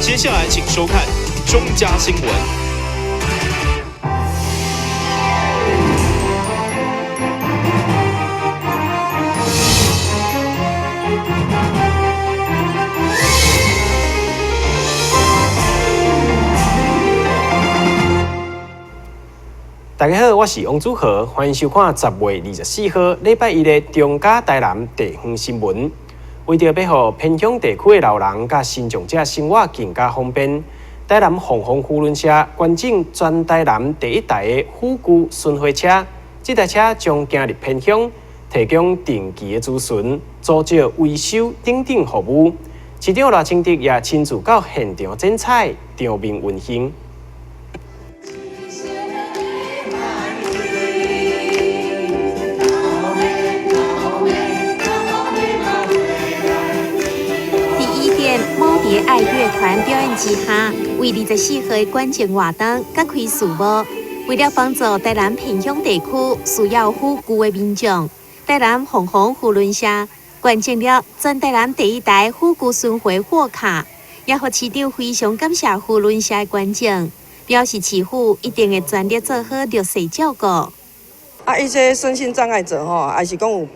接下來請收看中嘉新聞。大家好，我是王祖豪，歡迎收看10月24號禮拜一的中嘉台南地方新聞。為著欲予偏鄉地區的老人佮身障者生活更加方便，台南鳳凰扶輪社捐贈全台南第一台的輔具巡迴車。這台車將行入偏鄉，提供定期的諮詢、租借、維修等等服務。市長賴清德也親自到現場剪彩，場面溫馨。伫愛樂團表演之下，為24號的捐贈活動揭開序幕。為了幫助台南偏鄉地區需要輔具的民眾，台南鳳凰扶輪社捐贈了全台南第一台輔具巡迴貨卡，也予市長非常感謝扶輪社的捐贈，表示市府一定會全力做好弱勢照顧。啊，伊這身心障礙者吼，抑是講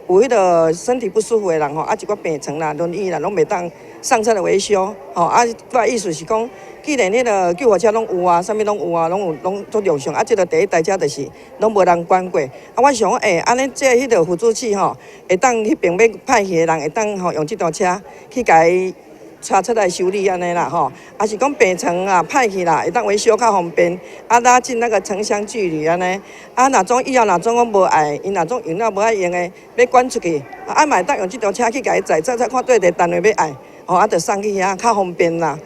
有彼个身體不舒服的人吼，啊，一寡病床啦、輪椅啦，攏袂當上車來維修，吼啊，我的意思是講，既然彼个救護車攏有啊，啥物攏有啊，攏有攏足用上，啊，這个第一台車就是攏無人管過，啊，我想講，欸，按呢這彼个輔助器吼，會當彼邊欲歹去的人會當吼用這台車去共伊車出來修理按呢啦吼，抑是講病床啊歹去啦，會當維修較方便，啊拉近那個城鄉距離按呢，啊若總以後若總講無愛，𪜶若總用了無愛用的，欲捐出去，啊嘛會當用這台車去共伊載，載載看佗一個單位欲愛，吼啊就送去遐較方便啦。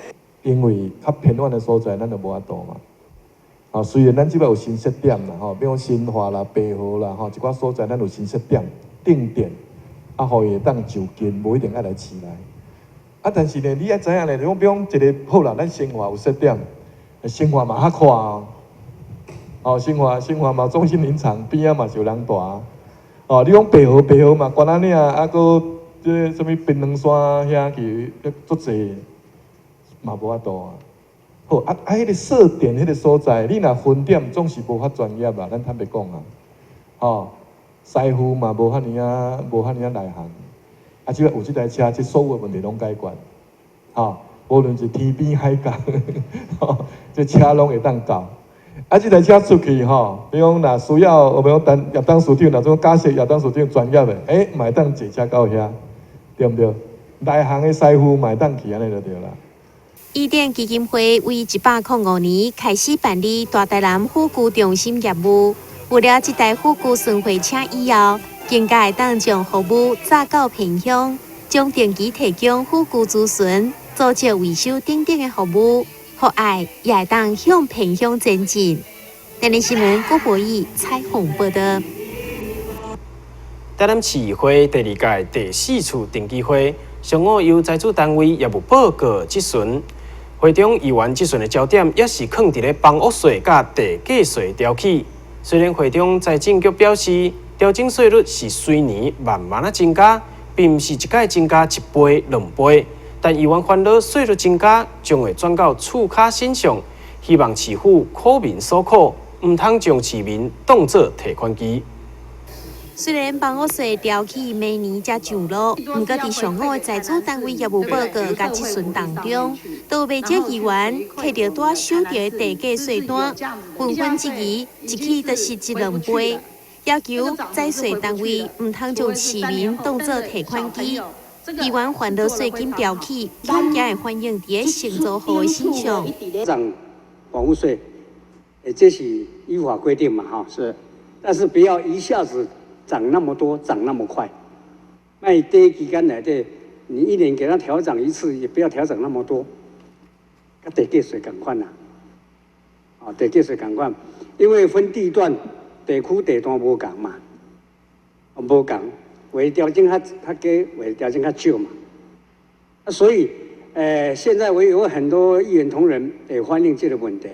因為較偏遠的所在，咱就無法度嘛。啊，雖然咱這擺有新設點啦，吼，比如講新華啦、白河啦，吼，一寡所在咱有新設點定點，啊，予伊會當就近，無一定愛來市內。啊，但是呢，你愛知影呢，就講比如講一个好啦，咱新華有設點，新華嘛較闊哦。哦，新華新華嘛中心林場邊仔嘛是有人蹛。哦，你講白河白河嘛，懸仔嶺啊，閣這个啥物檳榔山遐去，足濟嘛無法度啊。好啊啊，彼个設點彼个所在，你若分點總是無法專業啦，咱坦白講啊。吼，師傅嘛無遐爾仔，無遐爾仔內行。啊，這個有這台車，這所有的問題攏解決，吼，無論是天邊海角，吼，這車攏會當到。啊，這台車出去吼，比如講若需要，我們講陳葉董市長，若種假設葉董市長專業的，欸，嘛會當坐車到遐，對毋對？內行的師傅嘛會當去，按呢就對啦。伊甸基金會為105年開始辦理大台南輔具中心業務，有了這台輔具巡迴車以後，更加會當將服務載到偏鄉，將定期提供輔具諮詢、租借維修等等的服務，予愛也會當向偏鄉前進。電視新聞郭博義採訪報道。台南市議會第二屆第四次定期會，上午由財主單位業務報告質詢，會中議員質詢的焦點也是囥佇咧房屋稅佮地價稅調起。雖然會中財政局表示，調整稅率是隨年慢慢仔增加，並毋是一擺增加一倍、兩倍。但議員煩惱稅率增加將會轉到厝跤身上，希望市府苦民所苦，毋通將市民當做提款機。雖然房屋稅調起明年才上路，毋過佇上午的財主單位業務報告佮質詢當中，都有袂少議員摕著拄仔收著的地價稅單，紛紛質疑一起就是一兩倍，要求財稅單位毋通將市民當做提款機。議員煩惱稅金調起，恐驚會反映佇咧承租戶的身上。漲房屋稅，這是依法規定嘛，哈，是，但是不要一下子漲那麼多，漲那麼快。那短期間內底，你一年給他調漲一次，也不要調整那麼多。佮地價稅仝款啦，啊，地價稅仝款，因為分地段、地區、地段無仝嘛，無仝，會調整較較低，會調整較少嘛。啊，所以，現在我有很多議員同仁會反映這個問題，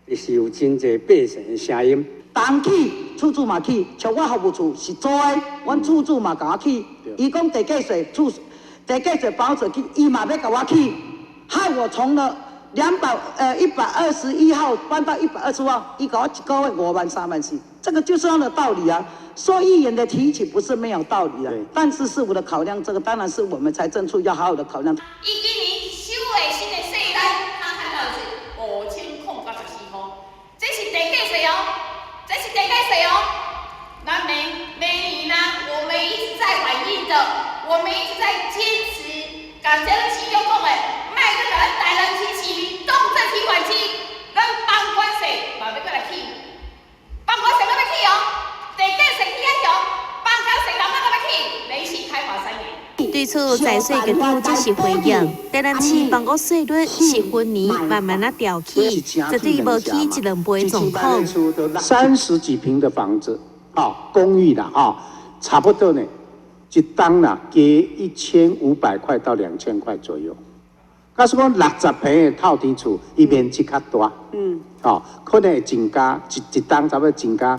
就是有真濟百姓的聲音。東起，厝主嘛起，像我服務處是租的，阮厝主嘛共我起。伊講地價稅，厝地價稅包稅起，伊嘛欲共我起。害我從了121號搬到120號，伊共我一個月5萬3萬4，這個就是樣的道理啊。說議員的提起不是沒有道理啊，但是市府的考量，這個當然是我們財政處要好好的考量。伊今年收的新的稅單，他看到的是5014箍，這是地價稅哦，這是地價稅哦。那每年呢，我們一直在反映的，我們一直在堅持，共這個市長講的，莫閣共咱台南市市民當做提款機，咱房管稅嘛欲閣來起，房管稅閣欲起哦，地價稅起遐強，房管稅人閣欲起，連續開罰3年。對此，財稅局長這時回應：台南市房屋稅率是分年慢慢仔調起，絕對無起一兩倍狀況。30幾坪的房子，啊，公寓啦，啊，差不多呢，一棟啦加1500塊到2000塊左右。假使講60坪的透天厝，伊面積較大，哦，可能會增加一棟差不多增加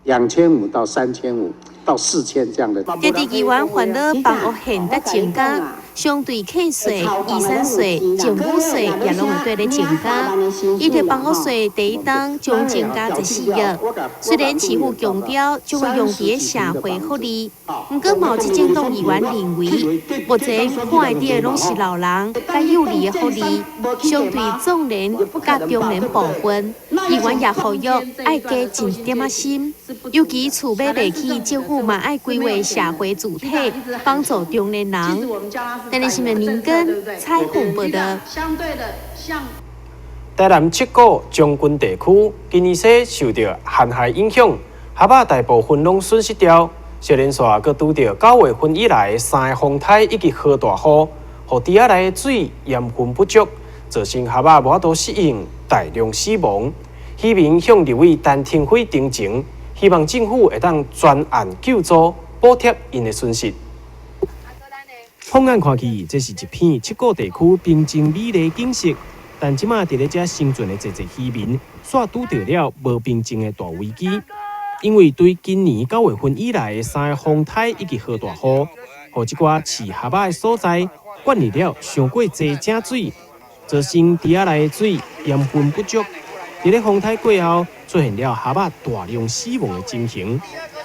2500到3500到4000這樣的。在議員煩惱房屋現值增加，相對契稅、遺產稅、贈與稅也攏會綴咧增加。伊提房屋稅第一冬將增加14億。雖然市府強調將會用佇咧社會福利，毋過嘛有執政黨議員認為，目前看會著的攏是老人佮幼兒的福利，相對壯年佮中年部分，議員也呼籲愛加盡一點仔心，尤其厝買袂起，政府嘛愛規劃社會住體，幫助中年人。台南新聞林根彩虹報道。台南七股將軍地區今年說受著旱害影響，蛤仔大部分攏損失掉。小連續閣拄著9月份以來三个風颱以及豪大雨，予池仔內的水鹽分不足，造成蛤仔無法度適應，大量死亡。漁民向立委陳亭妃陳情，希望政府會當專案救助，補貼𪜶的損失。放眼看去，這是一片七股地區平靜美麗景色。但這馬佇咧遮生存的濟濟漁民，煞拄著了無平靜的大危機。因為對今年9月份以來的三個風颱以及豪大雨，予這寡飼蛤仔的所在灌入了傷過濟井水，造成池仔內的水鹽分不足。佇咧風颱過後，出現了蛤仔大量死亡的情形。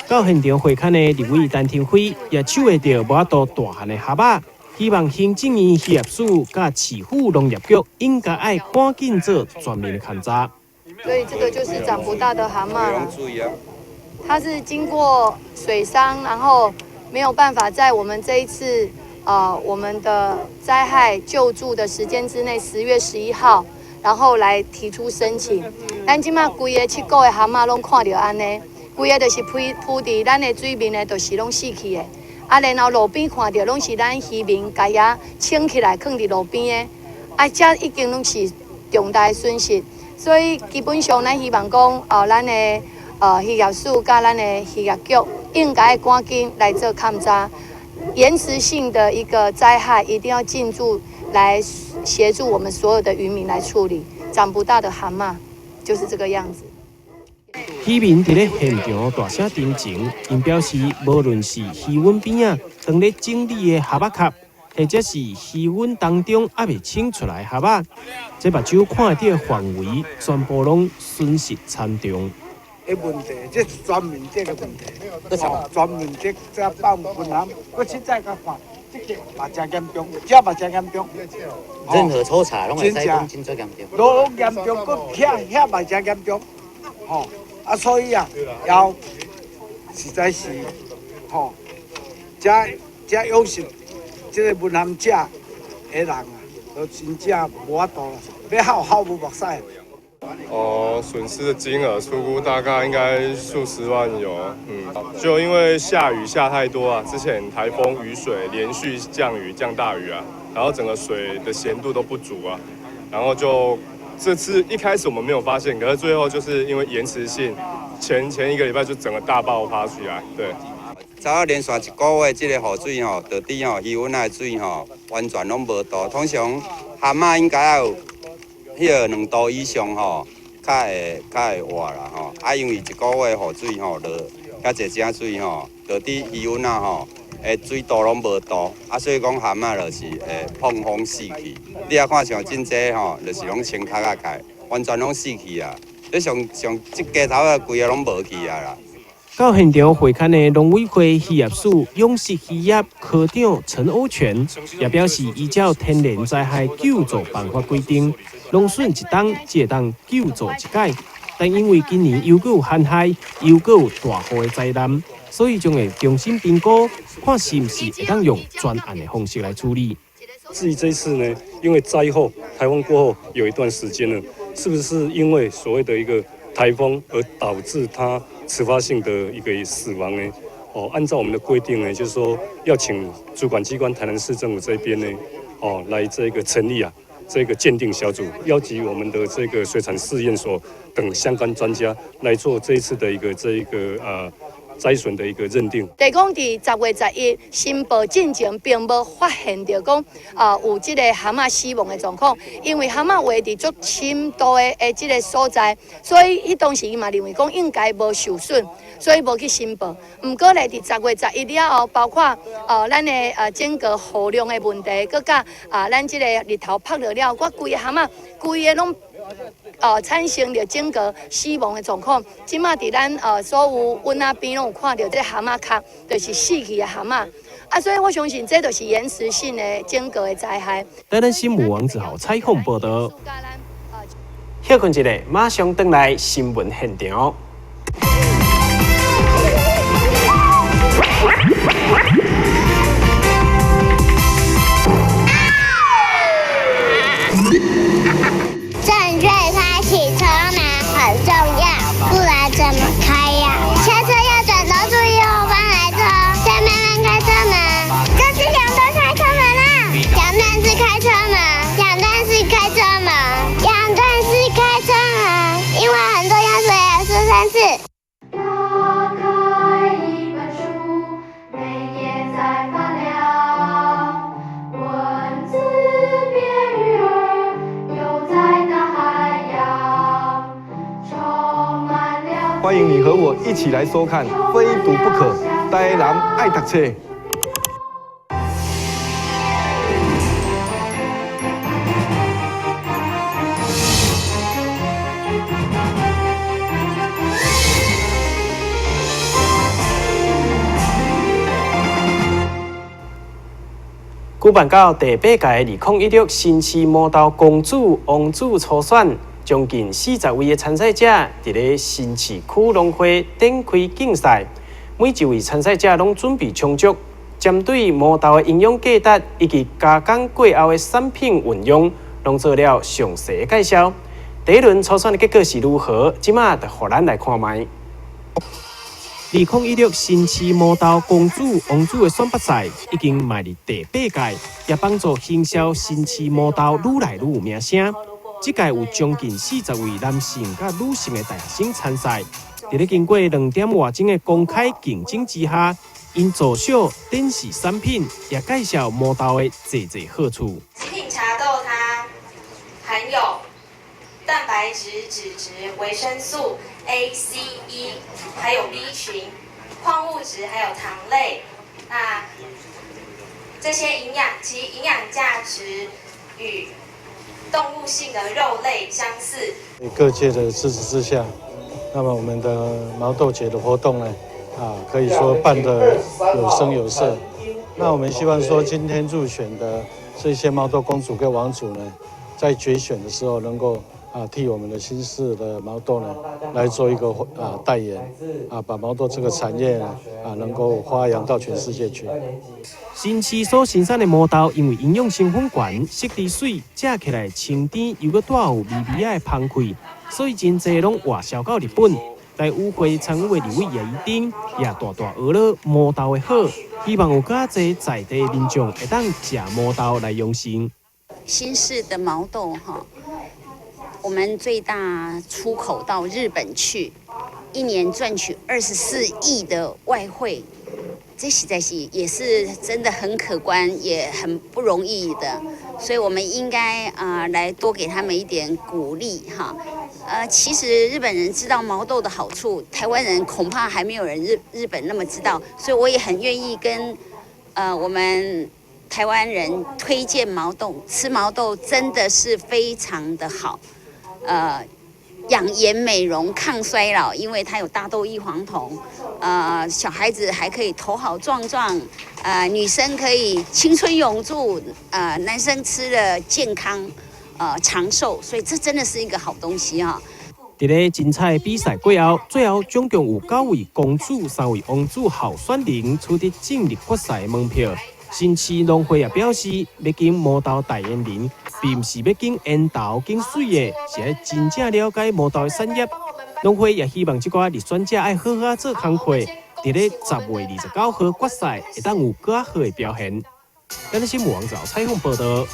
到現場會勘的立委陳亭妃也手會著無法度大漢的蛤仔，希望行政院漁業署佮市府農業局應該愛趕緊做全面的勘查。所以這個就是長不大的蛤蟆，它是經過水傷，然後沒有辦法在我們這一次我們的災害救助的時間之內，10月11號，然後來提出申請。咱這馬規个七股的蛤蟆攏看著按呢。規个就是鋪鋪佇咱的水面的，就是攏死去的。啊，然後路邊看著攏是咱漁民共遐清起來，囥佇路邊的。啊，這已經攏是重大的損失。所以基本上，咱希望講，哦，咱的漁業署佮咱的漁業局應該趕緊來做勘查，延遲性的一個災害，一定要進駐來協助我們所有的漁民來處理。長不大的蛤蟆就是這個樣子。漁民佇咧現場大聲陳情，𪜶表示，無論是魚塭邊仔當咧整理的蛤仔殼，或者是魚塭當中猶未清出來蛤仔，這目睭看會著的範圍，全部攏損失慘重。的問題，這是全面積的問題，全面積這放分行，我實在共看，這個嘛誠嚴重，這嘛誠嚴重。任何抽查攏會使講真濟嚴重。攏嚴重，閣遐遐嘛誠嚴重，吼。啊，所以啊，要實在是，吼，遮遮養殖這個文咸者的人啊，都真正無法度啦，欲哭哭無目屎。哦，損失的金額初估大概應該數十萬有，就因為下雨下太多啊，之前颱風雨水連續降雨降大雨啊，然後整個水的鹹度都不足啊，然後就這次一開始我們沒有發現，可是最後就是因為延遲性，前前一個禮拜就整個大爆發起來，對。早連續一個月這個雨水吼，到底吼魚塭的水吼完全攏無度，通常蛤蟆應該要有彼個2度以上吼，較會活啦吼。啊，因為一個月雨水吼落遐濟井水吼，到底魚塭仔吼的水道攏無道，啊，所以講蚶仔就是會膨風死去。你也看像真濟吼，就是攏穿殼仔蓋，完全攏死去啊！你上上這街頭啊，規个攏無去啊啦。到現場會勘的農委會漁業署養殖漁業科長陳歐全也表示，依照天然災害救助辦法規定，農損一冬只會當救助一擺，但因為今年又閣有旱害，又閣有大雨的災難，所以將會重新評估，看是毋是會當用專案的方式來處理。至於這次呢，因為災後颱風過後有一段時間了，是不是因為所謂的一個颱風而導致它遲發性的一個死亡呢？哦，按照我們的規定呢，就是說要請主管機關台南市政府這邊呢，哦，來這個成立啊這個鑑定小組，邀集我們的這個水產試驗所等相關專家來做這一次的一個這一個災損的一個認定。就講佇10月11申報進前，並無發現著講有這個蚶仔死亡的狀況，因為蚶仔畫佇足深度的這個所在，所以彼當時伊嘛認為講應該無受損，所以無去申報。毋過咧，佇10月11了後，包括咱的整個雨量的問題，閣佮咱這個日頭曝落了，我規个蚶仔規个攏產生著整個死亡的狀況。這馬佇咱所有阮仔邊攏有看著這蚶仔殼，就是死去的蚶仔。啊，所以我相信這就是延遲性的整個的災害。台南新聞王子豪採訪報導。歇睏一下，馬上轉來新聞現場。正確開啟車門很重要，不然怎麼開呀？下車要轉頭注意後方來車，再慢慢開車門。這是兩段開車門啦，兩段式開車門，兩段式開車門，兩段式開車門，因為很重要，所以要說三次。打開一本書，每頁在發亮，文字變魚兒，游在大海洋，充滿了。歡迎你和我一起來收看《非讀不可》，台南愛讀冊。舉辦到第八屆2016新市毛豆公主王子初選，將近40位的參賽者佇咧新市區農會展開競賽。每一位參賽者攏準備充足，針對毛豆的營養價值以及加工過後的產品運用，攏做了詳細介紹。第一輪初選的結果是如何？這馬就予咱來看覓。2016新市毛豆公主王子的選拔賽已經邁入第八屆，也幫助行銷新市毛豆愈來愈有名聲。這屆有將近40位男性佮女性的大學生參賽，佇咧經過2點外鐘的公開競爭之下，𪜶做秀展示產品，也介紹毛豆的濟濟好處。品茶豆它含有蛋白質、脂質、維生素 A、C、E，還有 B 群、礦物質，還有糖類。那這些營養，其營養價值與動物性的肉類相似。各界的支持之下，那麼我們的毛豆節的活動呢，可以說辦得有聲有色。那我們希望說，今天入選的這些毛豆公主跟王子呢，在決選的時候能夠替我們的新市的毛豆呢來做一個代言，把毛豆這個產業呢能夠發揚到全世界去。新市所生產的毛豆，因為營養成分懸、色澤水，食起來清甜，又閣帶有微微仔的香氣，所以真濟攏外銷到日本。來與會參與的立委葉宜津也大大學了毛豆的好，希望有較濟在地民眾會當食毛豆來養生。新市的毛豆哈，我們最大出口到日本去，一年賺取24億的外匯，這實在是也是真的很可觀，也很不容易的，所以我們應該來多給他們一點鼓勵哈。其實日本人知道毛豆的好處，台灣人恐怕還沒有人日本那麼知道，所以我也很願意跟我們台灣人推薦毛豆，吃毛豆真的是非常的好，養顏美容、抗衰老，因為它有大豆異黃酮，小孩子還可以頭好壯壯，女生可以青春永駐，男生吃了健康，長壽，所以這真的是一個好東西啊！佇咧精彩比賽過後，最後總共有九位公主、三位王子候選人取得進入決賽的門票。新市農會也表示，欲揀毛豆代言人，並毋是欲揀緣投揀媠的，是愛真正了解毛豆的產業。農會也希望這寡入選者愛好好做工課，佇咧10月29號決賽會當有閣較好的表現。咱新聞網站採訪報道。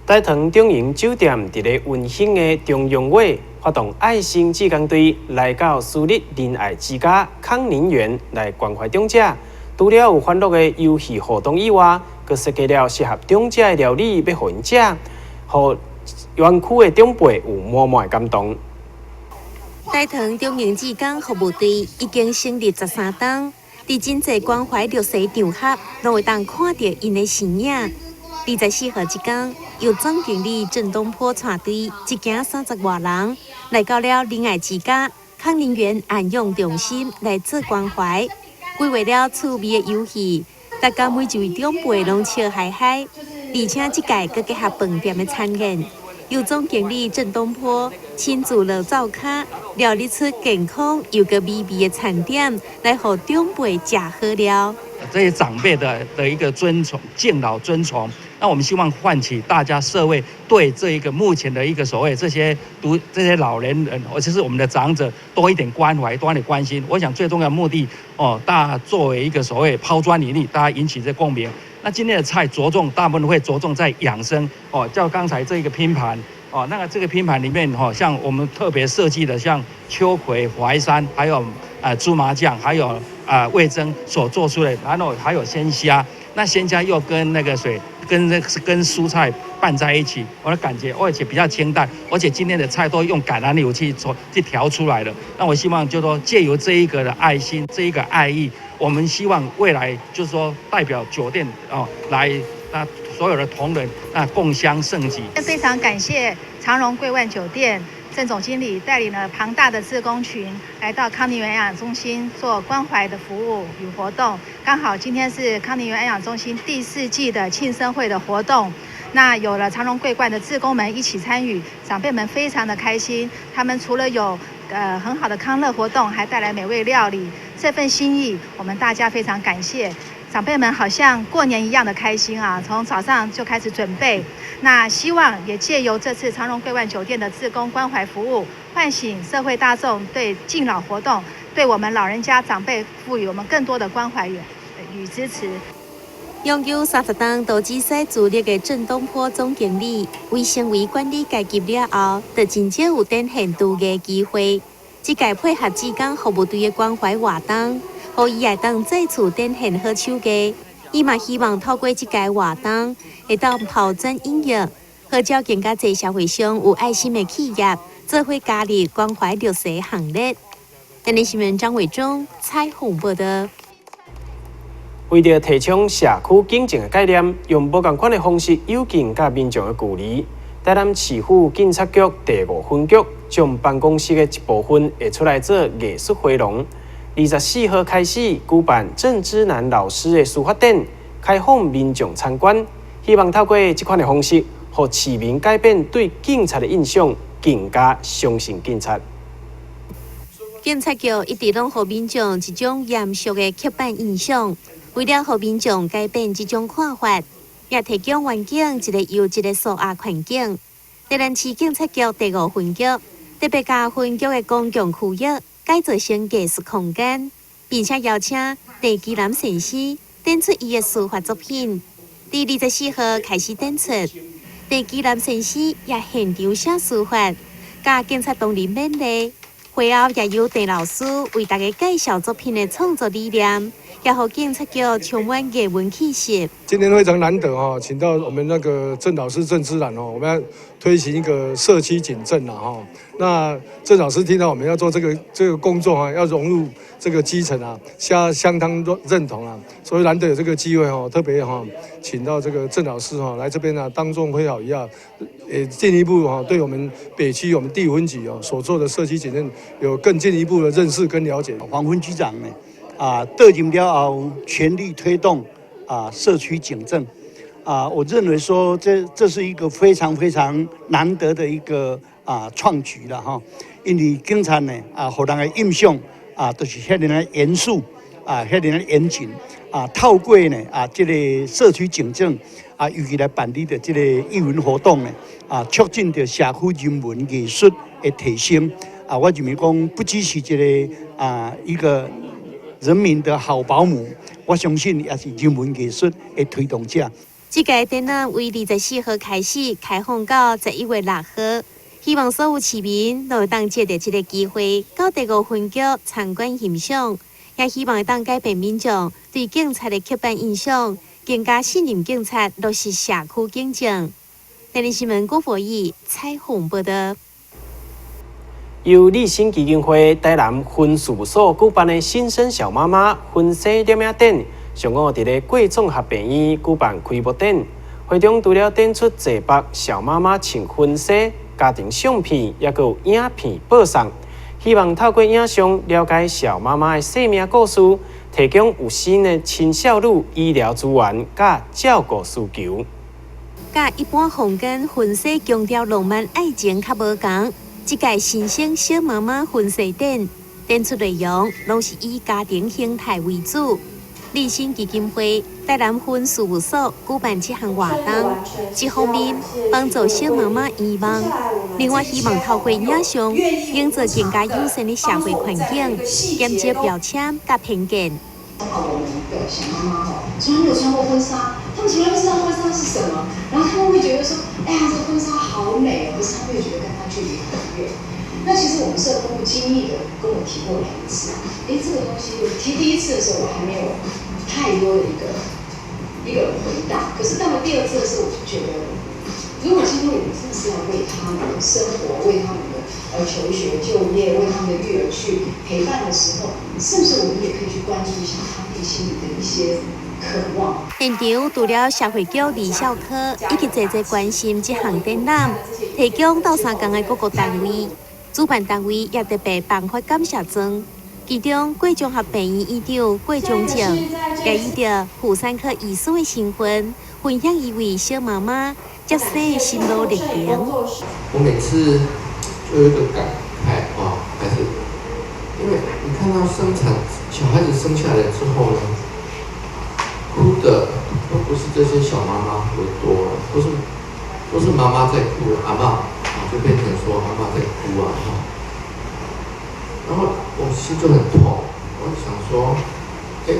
大同中營酒店佇咧溫馨的中央尾發動愛心志工隊來到私立仁愛之家康寧園來關懷長者。除了有歡樂的遊戲活動以外，閣設計了適合長者的料理，欲予𪜶食，予園區的長輩有滿滿的感動。大同中營志工服務隊已經成立13冬，佇真濟關懷弱勢場合，攏會當看著𪜶的身影。24號這工，由總經理鄭東坡帶隊，一行30外人來到了仁愛之家康寧園安養中心來做關懷。規劃了趣味的遊戲，大家每一位長輩攏笑嗨嗨。而且這屆閣結合飯店的餐宴，由總經理鄭東坡親自落灶跤，料理出健康又閣美味的餐點，來予長輩食好料。這些長輩的一個尊崇、敬老尊崇，那我們希望喚起大家社會對這一個目前的一個所謂這些老年人，或者是我們的長者多一點關懷，多一點關心。我想最重要的目的哦，大家作為一個所謂拋磚引玉，大家引起這共鳴。那今天的菜着重大部分會着重在養生哦，叫剛才這個拼盤哦，那個這個拼盤裡面哈，像我們特別設計的，像秋葵、淮山，還有芝麻醬，還有味噌所做出來，然後還有鮮蝦，那鮮蝦又跟那個水，跟蔬菜拌在一起，我的感覺，而且比較清淡，而且今天的菜都用橄欖油去做去調出來的。那我希望就是說，借由這一個的愛心，這一個愛意，我們希望未來就是說，代表酒店哦，來那所有的同仁那共襄盛舉。非常感謝長榮桂冠酒店鄭總經理帶領了龐大的志工群來到康寧園安養中心做關懷的服務與活動。剛好今天是康寧園安養中心第四季的慶生會的活動，那有了長榮桂冠的志工們一起參與，長輩們非常的開心。他們除了有很好的康樂活動，還帶來美味料理，這份心意我們大家非常感謝。長輩們好像過年一樣的開心啊！從早上就開始準備，那希望也借由這次長榮桂冠酒店的志工關懷服務，喚醒社會大眾對敬老活動，對我們老人家長輩賦予我們更多的關懷與支持。擁有30冬投資師資歷的鄭東坡總經理，為成為管理階級了後，就真少有展現廚藝機會。這屆配合志工服務隊的關懷活動，予伊會當再次展現好手藝。伊嘛希望透過這屆活動，會當拋磚引玉，號召更加濟社會上有愛心的企業，做伙加入關懷弱勢行列。電視新聞張偉忠採訪報道。為著提倡社區警政的概念，用無仝款的方式誘近佮民眾的距離。台南市府警察局第五分局將辦公室的一部分會出來做藝術回廊。24號開始舉辦鄭之南老師的書法展，開放民眾參觀。希望透過這款的方式，予市民改變對警察的印象，更加相信警察。警察局一直攏予民眾一種嚴肅的刻板印象，為了予民眾改變這種看法，也提供員警一個優質的舒壓環境。台南市警察局第五分局特別共分局的公共區域改造成藝術空間，並且邀請鄭基南先生展出伊的書法作品。佇24號開始展出，鄭基南先生也現場寫書法，佮警察同仁勉勵。會後也由鄭老師為大家介紹作品的創作理念，也予警察局充滿藝文氣息。今天非常難得哈，請到我們那個鄭老師鄭知蘭哦，我們要推行一個社區警政啦哈。那鄭老師聽到我們要做這個工作啊，要融入這個基層啊，相當認同啊，所以難得有這個機會哈，特別哈，請到這個鄭老師哈來這邊啊，當眾會好一樣，也進一步哈對我們北區我們第五分局哦所做的社區警政有更進一步的認識跟了解。黃分局長呢，啊，到任了後全力推動啊社區警政，啊，我認為說這是一個非常非常難得的一個啊創舉啦哈，因為警察呢啊，予人的印象啊，都是遐爾仔嚴肅啊，遐爾仔嚴謹啊，透過呢啊這個社區警政啊，尤其來辦理的這個藝文活動呢啊，促進著社區人文藝術的提升啊，我認為講不只是這個啊一個人民的好保姆，我相信也是人文藝術的推動者。這屆展覽為24號開始開放到11月6號，希望所有市民都會當藉著這個機會到第五分局參觀欣賞，也希望會當改變民眾對警察的刻板印象，更加信任警察落實社區警政。電視新聞郭佛義採訪報道。由立新基金會台南分事務所舉辦的新生小媽媽婚紗攝影展，上午佇咧貴綜合病院舉辦開幕典。會中除了展出濟幅小媽媽穿婚紗家庭相片，抑閣有影片播送，希望透過影像了解小媽媽的生命故事，提供有新的青少女醫療資源佮照顧需求。佮一般坊間婚紗強調浪漫愛情較無仝。這屆新生小媽媽婚紗展展出內容攏是以家庭形態為主。立新基金會台南分事務所舉辦這項活動，一方面幫助小媽媽圓夢，另外希望透過影像營造更加友善的社會環境，減少標籤佮偏見。我們的小媽媽吼，從來沒有穿過婚紗，他們從來不知道婚紗是什麼，然後他們會覺得說，哎呀，這個婚紗好美哦，可是他們又覺得跟她距離很遠。那其實我們社工不經意的跟我提過兩次，哎，這個東西我提第一次的時候，我還沒有太多的一個回答，可是到了第二次的時候，我就覺得，如果今天我們真的是要為他們的生活、為他們的求學、就業、為他們的育兒去陪伴的時候，是不是我們也可以去關注一下他內心裡的一些渴望？現場除了社會局李孝科以及濟濟關心這項展覽，提供鬥相共的各個單位、主辦單位也特別頒發感謝狀。其中，貴綜合病院院長郭忠正也以著婦產科醫師的身份，分享伊為小媽媽接生的心路歷程。我每次就有一個感慨啊，還是因為你看到生產小孩子生下來之後呢，哭的都不是這些小媽媽為多，都是媽媽在哭，阿嬤啊就變成說阿嬤在哭啊哈。然後我心就很痛，我想說，哎，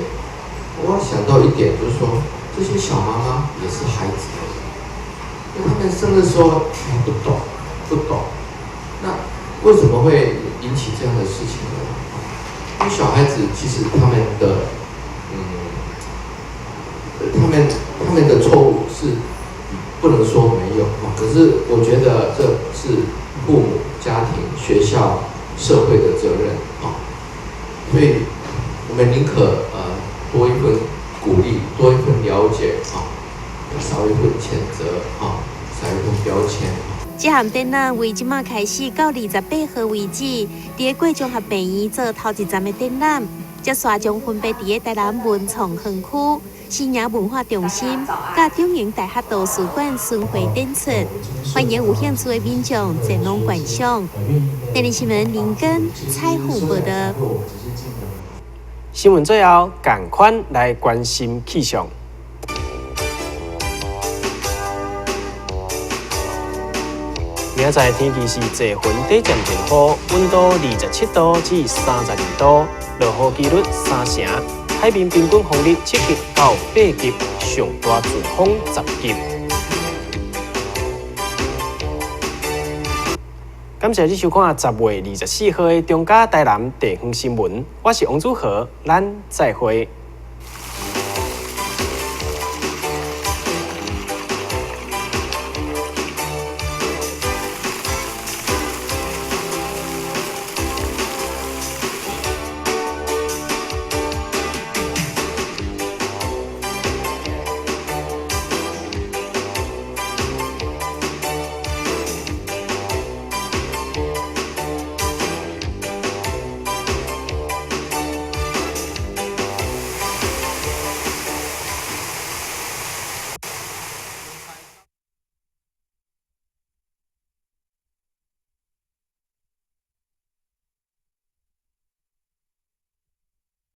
我想到一點，就是說這些小媽媽也是孩子，因為他們生的時候還不懂，不懂，那為什麼會引起這樣的事情呢？因為小孩子其實他們的，他們的錯誤是不能說沒有，可是我覺得這是父母、家庭、學校、社會的責任啊，所以我們寧可多一份鼓勵，多一份了解啊，少一份譴責啊，少一份標籤。這項展覽為這馬開始到28號為止，佇個貴綜合病院做頭一站的展覽，接續將分別佇個台南文創園區、新營文化中心、佮中營大學圖書館巡迴展出，歡迎有興趣的民眾前往觀賞。電視新聞林根採訪報道。新聞最後，趕快來關心氣象。明仔載天氣是濟雲短暫陣雨，溫度27度至32度，落雨幾率30%。海面平均風力7級到8級，上大陣風10級。感謝你收看10月24號的中嘉台南地方新聞，我是王祖豪，咱再會。